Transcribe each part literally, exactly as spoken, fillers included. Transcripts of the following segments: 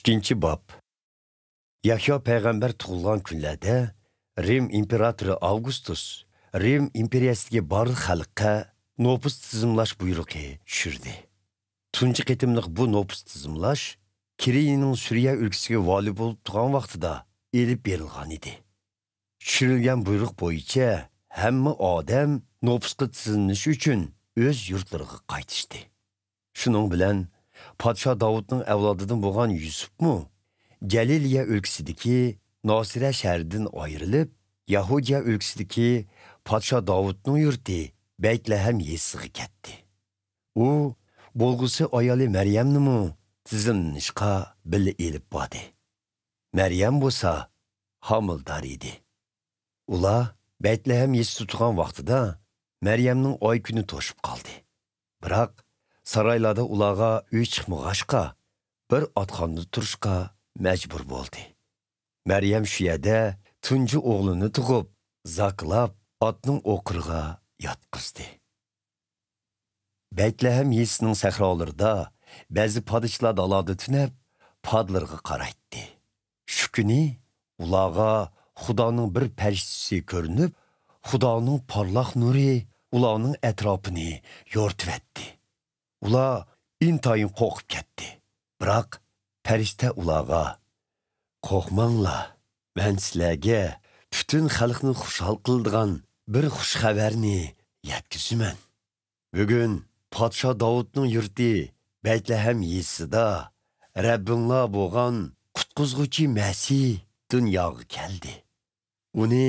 ئىككىنچى باب. يەھيا پەيغەمبەر تۇغۇلغان كۈنلەردە رىم ئىمپېراتورى ئاۋگۇستۇس رىم ئىمپېرىيەسىدىكى بارلىق خەلققە نوپۇس تىزىملاش بۇيرۇقى چۈشۈردى. تۇنجى قېتىملىق بۇ نوپۇس تىزىملاش كىرىينىڭ سۈرىيە ئۆلكىسىگە ۋالىي بولۇپ تۇرغان ۋاقتىدا ئېلىپ بېرىلغان ئىدى. چۈشۈرۈلگەن بۇيرۇق بويىچە ھەممە ئادەم نوپۇسقا تىزىملىنىش ئۈچۈن ئۆز يۇرتلىرىغا قايتىشتى. شۇنىڭ بىلەن پادىشاھ داۋۇتنىڭ ئەۋلادىدىن بولغان يۈسۈپمۇ گەلىلىيە ئۆلكىسىدىكى ناسىرە شەھىرىدىن ئايرىلىپ، يەھۇدىيە ئۆلكىسىدىكى پادىشاھ داۋۇتنىڭ يۇرتى بەيتلەھەم يېزىسىغا كەتتى. ئۇ بولغۇسى ئايالى مەريەمنىمۇ تىزىملىنىشقا بىللە ئېلىپ باردى. مەريەم بولسا ھامىلىدار ئىدى. ئۇلار بەيتلەھەم يېزىسىدا تۇرغان ۋاقتىدا مەريەمنىڭ ئاي كۈنى توشۇپ قالدى. بىراق، سارايلاردا ئۇلارغا ئۆي چىقمىغاچقا، بىر ئاتخانىدا تۇرۇشقا مەجبۇر بولدى. مەريەم شۇ يەردە تۇنجى ئوغلىنى تۇغۇپ، زاكىلاپ، ئاتنىڭ ئوقۇرىغا ياتقۇزدى. بەيتلەھەم يېزىسىنىڭ سەھرالىرىدا بەزى پادىچىلار دالادا تۈنەپ، پادىلىرىغا قارايتتى. شۇ كۈنى ئۇلارغا خۇدانىڭ بىر پەرىشتىسى كۆرۈنۈپ، خۇدانىڭ پارلاق نۇرى ئۇلارنىڭ ئەتراپىنى يورۇتۇۋەتتى. ئۇلار ئىنتايىن قورقۇپ كەتتى. بىراق، پەرىشتە ئۇلارغا، «قورقماڭلار، مەن سىلەرگە پۈتۈن خەلقنى خۇشال قىلىدىغان بىر خۇش خەۋەرنى يەتكۈزىمەن. بۈگۈن پادىشاھ داۋۇتنىڭ يۇرتى بەيتلەھەم يېزىسىدا رەببىڭلار بولغان قۇتقۇزغۇچى مەسىھ دۇنياغا كەلدى. ئۇنى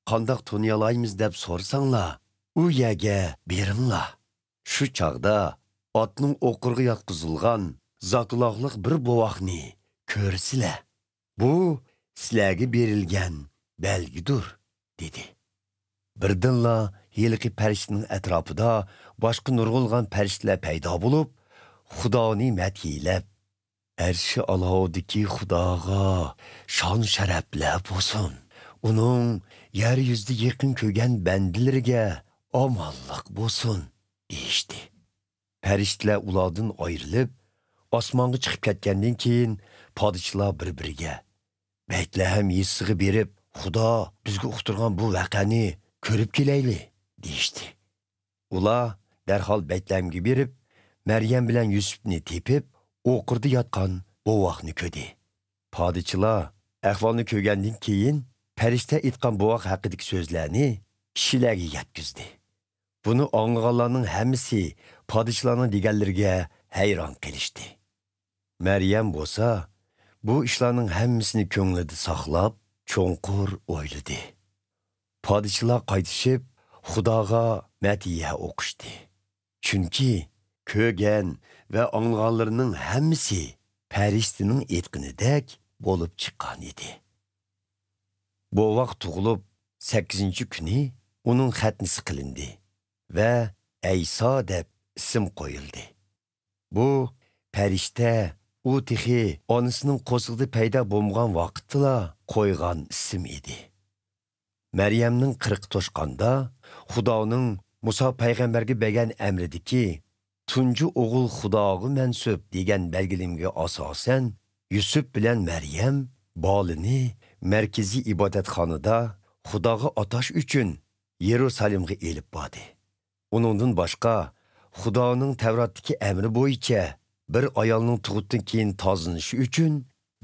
قانداق تونۇيالايمىز دەپ سورىساڭلار، ئۇ يەرگە بېرىڭلار. شۇ چاغدا ئاتنىڭ ئوقۇرىغا ياتقۇزۇلغان زاكىلاقلىق بىر بوۋاقنى كۆرىسىلەر. بۇ سىلەرگە بېرىلگەن بەلگىدۇر» دېدى. بىردىنلا ھېلىقى پەرىشتىنىڭ ئەتراپىدا باشقا نۇرغۇنلىغان پەرىشتىلەر پەيدا بولۇپ، خۇدانى مەدھىيلەپ، «ئەرشى ئالاۋۇدىكى خۇداغا شان-شەرەپلەر بولسۇن! ئۇنىڭ يەر يۈزىدە يېقىن كۆرگەن بەندىلىرىگە ئامانلىق بولسۇن!» دېيىشتى. پەرىشتىلەر ئۇلاردىن ئايرىلىپ، ئاسمانغا چىقىپ كەتكەندىن كېيىن، پادىچىلار بىر-بىرىگە، «بەيتلەھەم يېزىسىغا بېرىپ، خۇدا بىزگە ئۇقتۇرغان بۇ ۋەقەنى كۆرۈپ كېلەيلى» دېيىشتى. ئۇلار دەرھال بەيتلەھەمگە بېرىپ، مەريەم بىلەن يۈسۈپنى تېپىپ، ئوقۇردا ياتقان بوۋاقنى كۆردى. پادىچىلار ئەھۋالنى كۆرگەندىن كېيىن، پەرىشتە ئېيتقان بوۋاق ھەققىدىكى سۆزلەرنى كىشىلەرگە يەتكۈزدى. بۇنى ئاڭلىغانلارنىڭ ھەممىسى پادىچىلارنىڭ دېگەنلىرىگە ھەيران قېلىشتى. مەريەم بولسا بۇ ئىشلارنىڭ ھەممىسىنى كۆڭلىدە ساقلاپ، چوڭقۇر ئويلىدى. پادىچىلار قايتىشىپ، خۇداغا مەدھىيە ئوقۇشتى. چۈنكى كۆرگەن ۋە ئاڭلىغانلىرىنىڭ ھەممىسى پەرىشتىنىڭ ئېيتقىنىدەك بولۇپ چىققان ئىدى. بوۋاق تۇغۇلۇپ، سەككىزىنچى كۈنى ئۇنىڭ خەتنىسى قىلىندى ۋە ئەيسا دەپ ئىسىم قويۇلدى. بۇ پەرىشتە ئۇ تېخى ئانىسىنىڭ قورسىقىدا پەيدا بولمىغان ۋاقىتتىلا قويغان ئىسىم ئىدى. مەريەمنىڭ قىرىقى توشقاندا، خۇدانىڭ مۇسا پەيغەمبەرگە بەرگەن ئەمرىدىكى «تۇنجى ئوغۇل خۇداغا مەنسۇپ» دېگەن بەلگىلىمىگە ئاساسەن، يۈسۈپ بىلەن مەريەم بالىنى مەركىزىي ئىبادەتخانىدا خۇداغا ئاتاش ئۈچۈن يېرۇسالېمغا ئېلىپ باردى. ئۇنىڭدىن باشقا، خۇدانىڭ تەۋراتتىكى ئەمرى بويىچە بىر ئايالنىڭ تۇغۇتتىن كېيىن تازىلىنىشى ئۈچۈن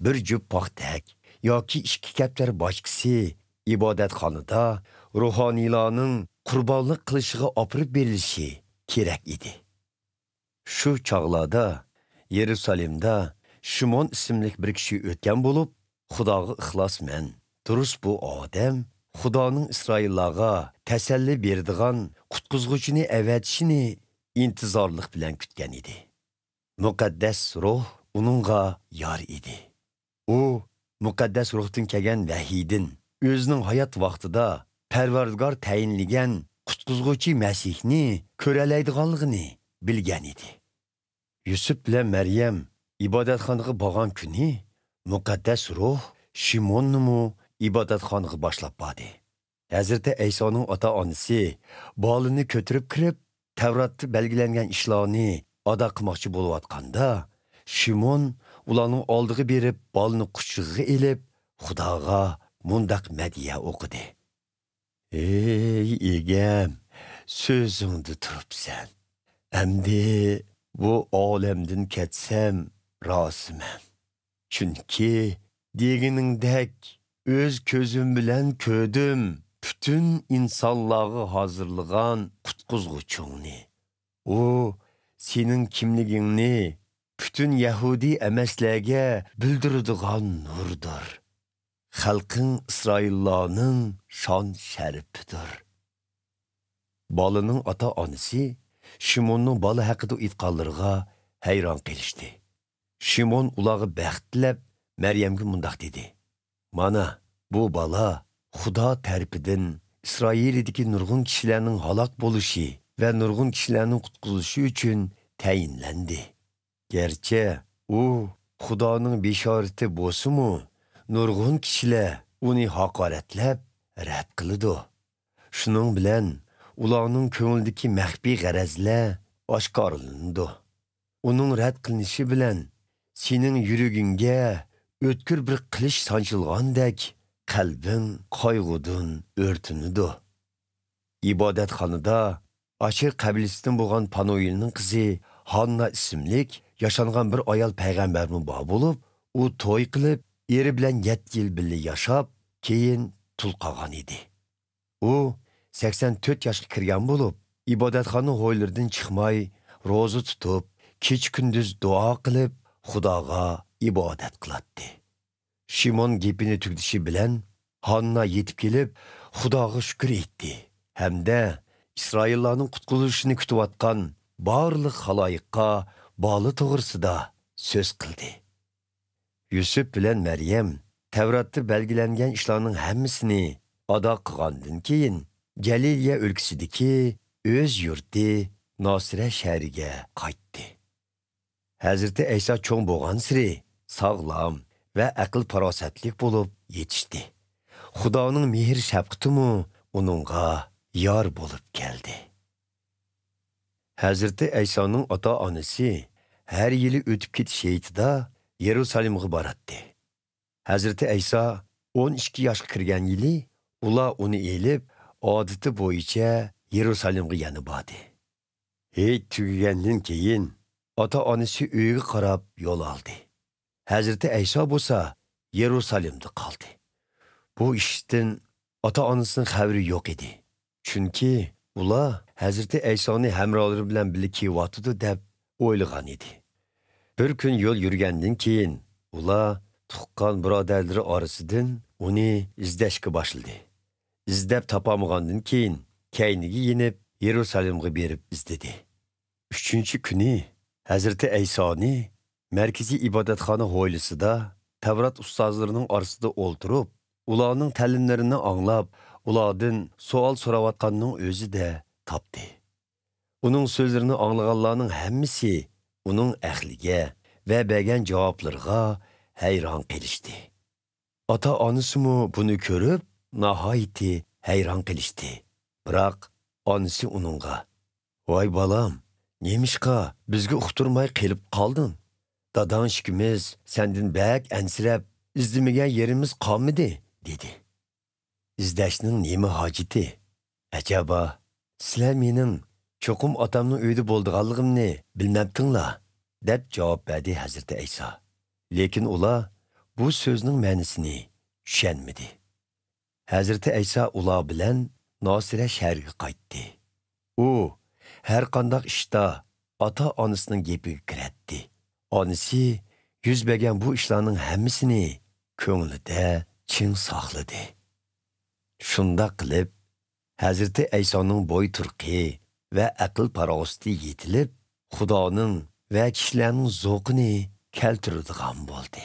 بىر جۈپ پاختەك ياكى ئىككى كەپتەر باچكىسى ئىبادەتخانىدا روھانىيلارنىڭ قۇربانلىق قىلىشىغا ئاپىرىپ بېرىلىشى كېرەك ئىدى. شۇ چاغلاردا يېرۇسالېمدا شىمون ئىسىملىك بىر كىشى ئۆتكەن بولۇپ، خۇداغا ئىخلاسمەن، دۇرۇس بۇ ئادەم خۇدانىڭ ئىسرائىللارغا تەسەللى بېرىدىغان قۇتقۇزغۇچىنى ئەۋەتىشىنى ئىنتىزارلىق بىلەن كۈتكەن ئىدى. مۇقەددەس روھ ئۇنىڭغا يار ئىدى. ئۇ مۇقەددەس روھتىن كەلگەن ۋەھىيدىن ئۆزىنىڭ ھايات ۋاقتىدا پەرۋەردىگار تەيىنلىگەن قۇتقۇزغۇچى مەسىھنى كۆرەلەيدىغانلىقىنى بىلگەن ئىدى. يۈسۈپ بىلەن مەريەم ئىبادەتخانىغا بارغان كۈنى مۇقەددەس روھ شىموننىمۇ ئىبادەتخانىغا باشلاپ باردى. ھەزرىتى ئەيسانىڭ ئاتا-ئانىسى بالىنى كۆتۈرۈپ كىرىپ، تەۋراتتا بەلگىلەنگەن ئىشلارنى ئادا قىلماقچى بولۇۋاتقاندا، شىمون ئۇلارنىڭ ئالدىغا بېرىپ، بالىنى قۇچىقىغا ئېلىپ، خۇداغا مۇنداق مەدھىيە ئوقۇدى: «ئەي ئىگەم، سۆزۈڭدە تۇرۇپسەن. ئەمدى بۇ ئالەمدىن كەتسەم رازىمەن. چۈنكى دېگىنىڭدەك ئۆز كۆزۈم بىلەن كۆردۈم پۈتۈن ئىنسانلارغا ھازىرلىغان قۇتقۇزغۇچۇڭنى. ئۇ سېنىڭ كىملىكىڭنى پۈتۈن يەھۇدىي ئەمەسلەرگە بىلدۈرىدىغان نۇردۇر. خەلقىڭ ئىسرائىللارنىڭ شان-شەرىپىدۇر.» بالىنىڭ ئاتا-ئانىسى شىموننىڭ بالا ھەققىدە ئېيتقانلىرىغا ھەيران قېلىشتى. شىمون ئۇلارغا بەخت تىلەپ، مەريەمگە مۇنداق دېدى: «مانا، بۇ بالا خۇدا تەرىپىدىن ئىسرائىلىيىدىكى نۇرغۇن كىشىلەرنىڭ ھالاك بولۇشى ۋە نۇرغۇن كىشىلەرنىڭ قۇتقۇزۇلۇشى ئۈچۈن تەيىنلەندى. گەرچە ئۇ خۇدانىڭ بېشارىتى بولسىمۇ، نۇرغۇن كىشىلەر ئۇنى ھاقارەتلەپ، رەت قىلىدۇ. شۇنىڭ بىلەن ئۇلارنىڭ كۆڭلىدىكى مەخپىي غەرەزلەر ئاشكارىلىنىدۇ. ئۇنىڭ رەت قىلىنىشى بىلەن سېنىڭ يۈرىكىڭگە ئۆتكۈر بىر قىلىچ سانجىلغاندەك، قەلبىڭ قايغۇدىن ئۆرتىنىدۇ.» ئىبادەتخانىدا ئاشېر قەبىلىسىدىن بولغان پانۇئېلنىڭ قىزى ھاننا ئىسىملىك ياشانغان بىر ئايال پەيغەمبەرمۇ بار بولۇپ، ئۇ توي قىلىپ، ئېرى بىلەن يەتتە يىل بىللە ياشاپ، كېيىن تۇل قالغان ئىدى. ئۇ سەكسەن تۆت ياشقا كىرگەن بولۇپ، ئىبادەتخانا ھويلىرىدىن چىقماي، روزا تۇتۇپ، كېچە-كۈندۈز دۇئا قىلىپ، خۇداغا ئىبادەت قىلاتتى. شىمون گېپىنى تۈگىتىشى بىلەن، ھاننا يېتىپ كېلىپ، خۇداغا شۈكۈر ئېيتتى ھەمدە ئىسرائىللارنىڭ قۇتقۇزۇلۇشىنى كۈتۈۋاتقان بارلىق خالايىققا بالا توغرىسىدا سۆز قىلدى. يۈسۈپ بىلەن مەريەم تەۋراتتا بەلگىلەنگەن ئىشلارنىڭ ھەممىسىنى ئادا قىلغاندىن كېيىن، گەلىلىيە ئۆلكىسىدىكى ئۆز يۇرتى ناسىرە شەھىرىگە قايتتى. ھەزرىتى ئەيسا چوڭ بولغانسېرى ساغلام ۋە ئەقىل-پاراسەتلىك بولۇپ يېتىشتى. خۇدانىڭ مېھىر-شەپقىتىمۇ ئۇنىڭغا يار بولۇپ كەلدى. ھەزرىتى ئەيسانىڭ ئاتا-ئانىسى ھەر يىلى ئۆتۈپ كېتىش ھېيتىدا يېرۇسالېمغا باراتتى. ھەزرىتى ئەيسا ئون ئىككى ياشقا كىرگەن يىلى ئۇلار ئۇنى ئېلىپ، ئادىتى بويىچە يېرۇسالېمغا يەنە باردى. ھېيت تۈگىگەندىن كېيىن، ئاتا-ئانىسى ئۆيىگە قاراپ يول ئالدى. ھەزرىتى ئەيسا بولسا يېرۇسالېمدا قالدى. بۇ ئىشتىن ئاتا-ئانىسىنىڭ خەۋىرى يوق ئىدى. چۈنكى ئۇلار ھەزرىتى ئەيسانى ھەمراھلىرى بىلەن بىللە كېلىۋاتىدۇ دەپ ئويلىغان ئىدى. بىر كۈن يول يۈرگەندىن كېيىن، ئۇلار تۇغقان بۇرادەرلىرى ئارىسىدىن ئۇنى ئىزدەشكە باشلىدى. ئىزدەپ تاپالمىغاندىن كېيىن، كەينىگە يېنىپ، يېرۇسالېمغا بېرىپ ئىزدىدى. ئۈچىنچى كۈنى ھەزرىتى ئەيسانى مەركىزىي ئىبادەتخانا ھويلىسىدا تەۋرات ئۇستازلىرىنىڭ ئارىسىدا ئولتۇرۇپ، ئۇلارنىڭ تەلىملىرىنى ئاڭلاپ، ئۇلاردىن سوئال سوراۋاتقاننىڭ ئۆزىدە تاپتى. ئۇنىڭ سۆزلىرىنى ئاڭلىغانلارنىڭ ھەممىسى ئۇنىڭ ئەقلىگە ۋە بەرگەن جاۋابلىرىغا ھەيران قېلىشتى. ئاتا-ئانىسىمۇ بۇنى كۆرۈپ، ناھايىتى ھەيران قېلىشتى. بىراق ئانىسى ئۇنىڭغا: «ۋاي بالام، نېمىشقا بىزگە ئۇقتۇرماي قېلىپ قالدىڭ؟ داداڭ ئىككىمىز سەندىن بەك ئەنسىرەپ، ئىزدىمىگەن يېرىمىز قالمىدى» دېدى. «ئىزدەشنىڭ نېمە ھاجىتى؟ ئەجەبا، سىلەر مېنىڭ چوقۇم ئاتامنىڭ ئۆيىدە بولىدىغانلىقىمنى بىلمەپتىڭلار» دەپ جاۋاب بەردى ھەزرىتى ئەيسا. لېكىن ئۇلار بۇ سۆزنىڭ مەنىسىنى چۈشەنمىدى. ھەزرىتى ئەيسا ئۇلار بىلەن ناسىرە شەھىرىگە قايتتى. ئۇ ھەرقانداق ئىشتا ئاتا-ئانىسىنىڭ گېپىگە كىرەتتى. ئانىسى يۈز بەرگەن بۇ ئىشلارنىڭ ھەممىسىنى كۆڭلىدە چىڭ ساقلىدى. شۇنداق قىلىپ، ھەزرىتى ئەيسانىڭ بوي تۇرقى ۋە ئەقىل-پاراسىتى يېتىلىپ، خۇدانىڭ ۋە كىشىلەرنىڭ زوقىنى كەلتۈرىدىغان بولدى.